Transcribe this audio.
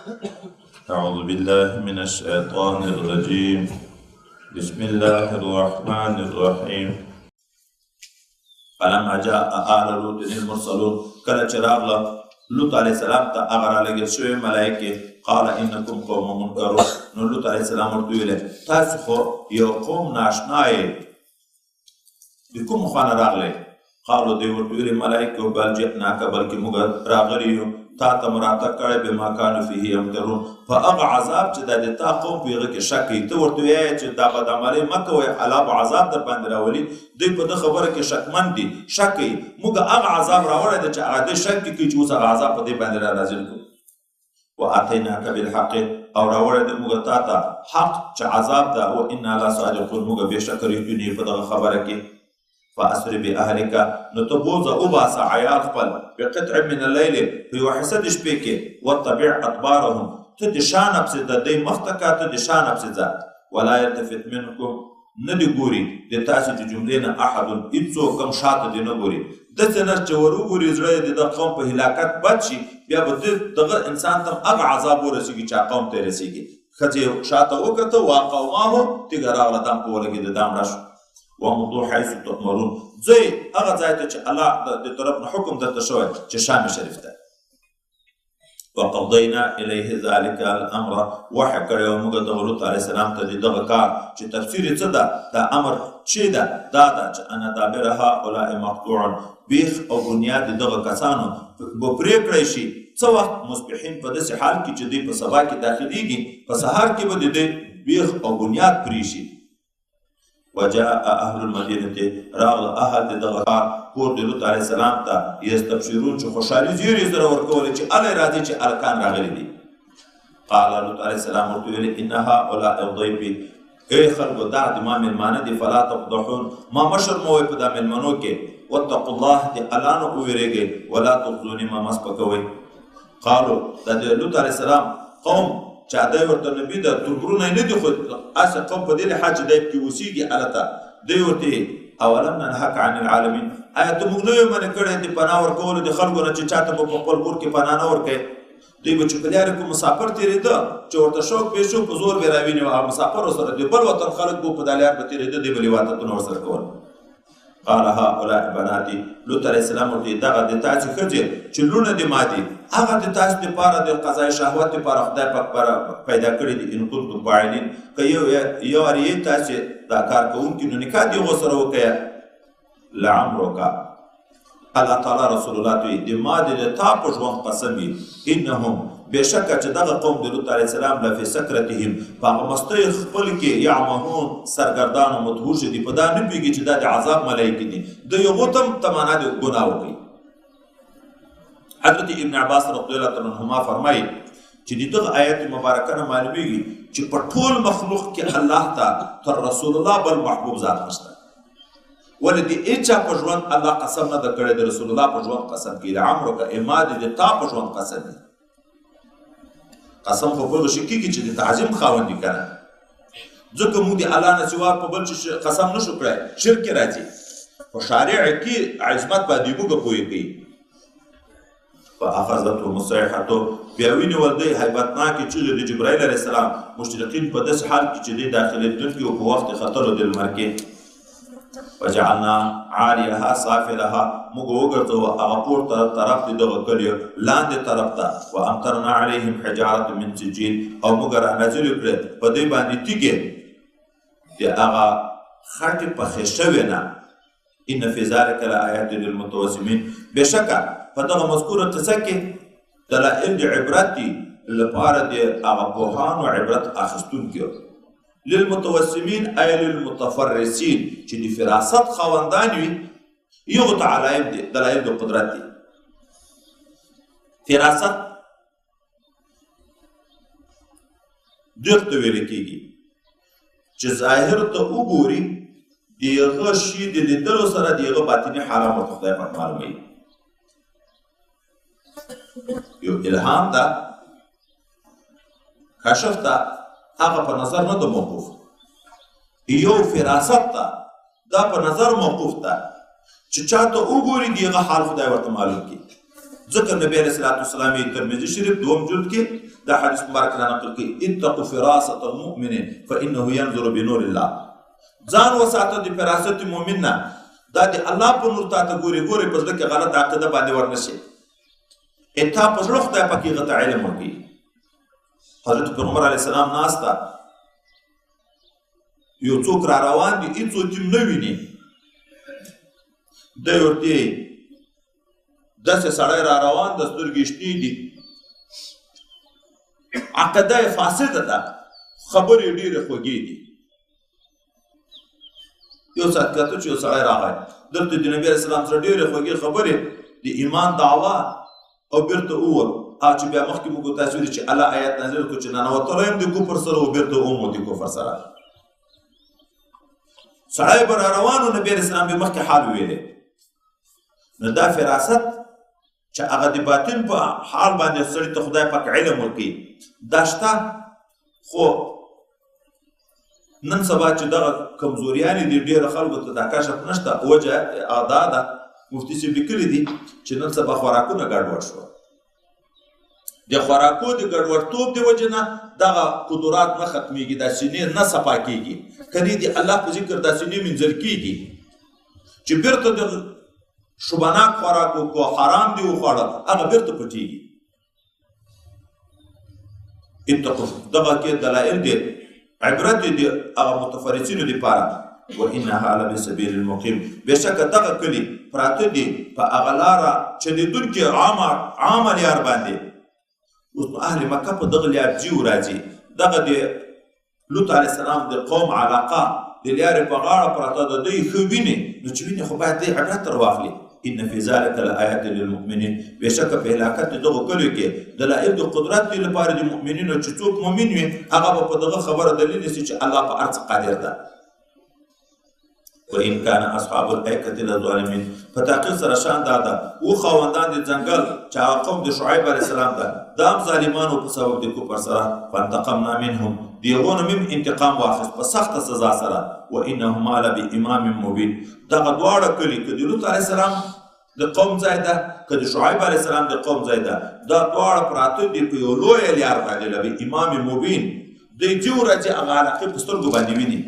أعوذ بالله من الشيطان الرجيم. بسم الله الرحمن الرحيم. فلما جاء آل لوط المرسلون، کله چې راغله لوط علیه السلام ته هغه رالېږل شوې ملایکې، قال انکم قوم منکرون. نو لوط علیه السلام ورته وویل تاسو خو یو قوم ناشنا یې، د کوم خوا نه راغلئ؟ قالو دوی ورته ویلي ملایکو بل جئناک، بلکې موږ راغلي یو تا ته مو راتګ کړی، بما کانو فیه یمترون، په هغه عذاب چې دا د تا قوم په هغه کې شک کوي. ته ورته وایې چې دا بدعملۍ مه کوئ، الله به عذاب در باندې راولي. دوی په ده خبره کې شکمن دي، شک کوي. موږ هغه عذاب راوړی دی چې هغه دوی شک کوي چې اوس هغه عذاب په دې باندې را نازل کړو. واتیناک بالحق، او راوړی دی موږ تا ته حق چې عذاب ده، و انا لصادقون، موږ بېشکه رښتوني په دغه خبره کې. فأسر بأهلك، نو ته بوځه وباسه عیال خپل، بقطع من الليل، په یوه حصه د شپې کې، واتبع ادبارهم، ته د شا نه پسې ځه، دی مخته کا، ته د شا نه پسې ځه. ولا یلتفت منکم، نه دې ګوري د تاسې د جملې نه احد، هېڅوک هم شاته دې نه ګوري. داسې نه چې ور وګوري زړه یې د دغه قوم په هلاکت بد شي، بیا به دغه انسان ته هم هغه عذاب ورسېږي چې هغه قوم ته یې رسېږي. ښځې شاته وکته، واقوماه، تیږه راغله، دام په ولګېده، دا مړه شو. ومضوا حيث تؤمرون، ځئ هغه ځای ته چې الله د طرف نه حکم درته شوی چې شام شریف ته. وقضینا الیه ذلک الامر، وحی کړی وه موږ دغه لوط علیه السلام ته د دغه کار چې تفسیر یې څه ده، دا امر چې ده دا ده چې ان دابر هؤلاء مقطوع، بیخ او بنیاد د دغه کسانو به پرې کړی شي. څه وخت؟ مصبحین، په داسې حال کې چې دوی په سبا کې داخلیږي، په سهار کې به د دوی بیخ او بنیاد پرې شي. وجاء اهل المدینه، راغله اهل د دغه ښار کور د لوط علیه السلام ته، یستبشرون، چې خوشحالي زیرې سره ورکولې چې هلی راځي چې هلکان راغلي دي. قال لوط علیه السلام ورته ویلې ان هؤلاء ضیفي، ای خلکو دا د ما مېلمانه دي، فلا تفضحون، ما مه شرموئ په دا مېلمنو کې، واتقوا الله، د الله نه ووېرېږئ، ولا تخزوني، ما مه سپکوئ. قالو دا د لوط علیه السلام قوم چې دی ورته نبي ده، تربرونه یې نه دي، خو هسې قوم په دې لحاظ چې دی پکې اوسېږي هلته، دوی ورته اولم ننهک عن العالمین، آیا ته موږ نه یو منع کړی د پناه ورکولو د خلکو نه چې چاته به په خپل کور کې پناه نه ورکوې؟ دوی به چې په لارې کوم مسافر تېرېده چې ورته شوق پېښ شو، په زور به یې راویني، هغه مسافر ورسره د بل وطن خلک به په دا لار به تېرېده، دوی به لواطتونه ورسره کول. قال هؤلاء بناتي، لوط علیه السلام ورته دغه د تاسې ښځې چې لوڼه دې ما دي، هغه د تاسې دپاره د قضای شهوت دپاره خدای پاک پیدا کړي دي. ان کنتم فاعلین، که یو وار یې تاسې دا کار کوونکي نو نکاح دې هغو سره وکړه. لعمرک، الله تعالی رسول الله ته وایي د ما دې د تا په ژوند قسم وي، انهم، بېشکه چې دغه قوم د لوط علیه السلام لفي سکرتهم، په هغه مستۍ خپل کې یعمهون، سرګردان او مدهوش دي، په دا نه پوهېږي چې دا د عذاب ملایکې دي، دوی هغو ته هم تمنا د ګناه وکړي. حضرت ابن عباس رضی الله تعالی عنهما فرمایي چې د دغه آیت مبارکه نه معلومیږي چې په ټول مخلوق کې الله ته تر رسول الله بل محبوب ذات نشته. ولې د هېچا په ژوند الله قسم نه ده کړی، د رسول الله په ژوند قسم کوي. لعمرک، اما دې د تا په ژوند قسم دی. قسم خو په هغه شي کېږي چې د تعظیم خاوند دي که نه، ځکه موږ د الله نه سوا په بل شي قسم نه شو کړی، شرک کې راځي. خو شارع کې عظمت باندې موږ پوه کوي. فأخذتهم الصيحة، بیا ونیول دوی هیبتناکې چیغې د جبرائیل علیه السلام، مشرقین په داسې حال کې چې دوی داخلېدونکي وو په وخت ختلو د لمر کې. وجعلنا عالیها سافلها، موږ وګرځوه هغه پورته طرف د دغه کلیو لاندې طرف ته. وامطرنا علیهم حجارة من سجیل، او موږ را نازلې کړې په دوی باندې تیږې د هغه خټې پخې شوې نه. ان فی ذلک لآیات للمتوسمین، بېشکه په دغه مذکوره قصه کې دلایل د عبرت دي لپاره د هغه پوهانو عبرت اخیستونکیو. للمتوسمین ای للمتفرسین، چې د فراست خاوندان وي، یو ته علایم دي، دلایل د قدرت دي. فراست دغه ته ویل کېږي چې ظاهر ته وګوري، د هغه شي د لیدلو سره د هغه باطني حالت ورته خدای پاک معلوموي. یو الهام ده، کشف ده، هغه په نظر نه ده موقوف. یو فراست ده، دا په نظر موقوف ده چې چاته وګوري د هغه حال خدای ورته معلوم کړي. ځکه نبی علیه الصلاة والسلام یې ترمذي شریف دوم جلد کې دا حدیث مبارک را نقل کړي، اتقوا فراسة المؤمن فإنه ينظر بنور الله. ځان وساته د فراست مؤمن نه، دا د الله په نور تا ته ګوري، ګوري په زړه کې غلط عقیده باندې ورنه شي، تا په زړه خدای پاک هغه ته علم ورکوي. حضرت پیغمبر علیه السلام ناسته، یو څوک را روان دي، هېڅوک یې نه ویني، دی ورته داسې سړی را روان ده، سترګې شنې دي، عقیده یې فاسده ده، خبرې ډېرې خوږې دي. یو ساعت کته چې یو سړی راغی، دلته د نبي علیه السلام سره ډېرې خوږې خبرې، د ایمان دعوه، او بیرته ووت. هغه چې بیا مخکې موږ تاسو ویلي چې الله آیت نازل کړو چې ننوتلی هم د کفر سره او بیرته وموت د کفر سره. سړی به را روان و، نبي علیه السلام به مخکې حال ویلی. نو دا فراست چې هغه د باطن په حال باندې سړي ته خدای پاک علم ورکوي، دا شته. خو نن سبا چې دغه کمزوریانې دي، ډېرو خلکو ته دا کشف نشته. وجه دا ده، مفتي صاحب لیکلي دي چې نن سبا خوراکونه ګډوډ شول. د خوراکو د ګډوډتوب د وجې نه دغه قدرات نه ختمیږي، دا سینې نه صفا کېږي. کنې د الله په ذکر دا سینې مینځل کېږي چې بیرته د شبناک خوراک وکړو، حرام دې وخوړه، هغه بیرته پټېږي. اتقوا دغه کې دلایل دي، عبرت دي هغه متفرسینو دپاره. وإنها لبسبیل المقیم، بېشکه دغه کلي پراته دي په هغه لاره چلېدونکې عامه لیار باندې. اوس نو اهل مکه په دغه لیار ځي او راځي. دغه د لوط علیه السلام د قوم علاقه د لیارې په غاړه پرته ده، دوی ښه ویني، نو چې ویني خو باید دوی عبرت تر واخلي. ان فی ذلک لآیات للمؤمنین، بېشکه په هلاکت د دغو کلیو کې دلایل د قدرت دي لپاره د مؤمنینو، چې څوک مؤمن وي هغه به په دغه خبره دلیل نیسي چې الله په هر څه قادر ده. وإن كان أصحاب الأيكة لظالمين، په تحقیق سره شان دا ده او خاوندان د ځنګل چې هغه قوم د شعیب علیه السلام ده، دا هم ظالمانو په سبب د کفر سره. فانتقمنا منهم، د هغو نه مې انتقام واخیست په سخته سزا سره. وإنهما لبإمام مبین، دغه دواړه کلي که د لوط علیه السلام د قوم ځای ده که د شعیب علیه السلام د قوم ځای ده، دا دواړه پراته دي په یو لویه لیار باندې، لبإمام مبین. دوی ځي ورځي هغه علاقې په سترګو باندې ویني.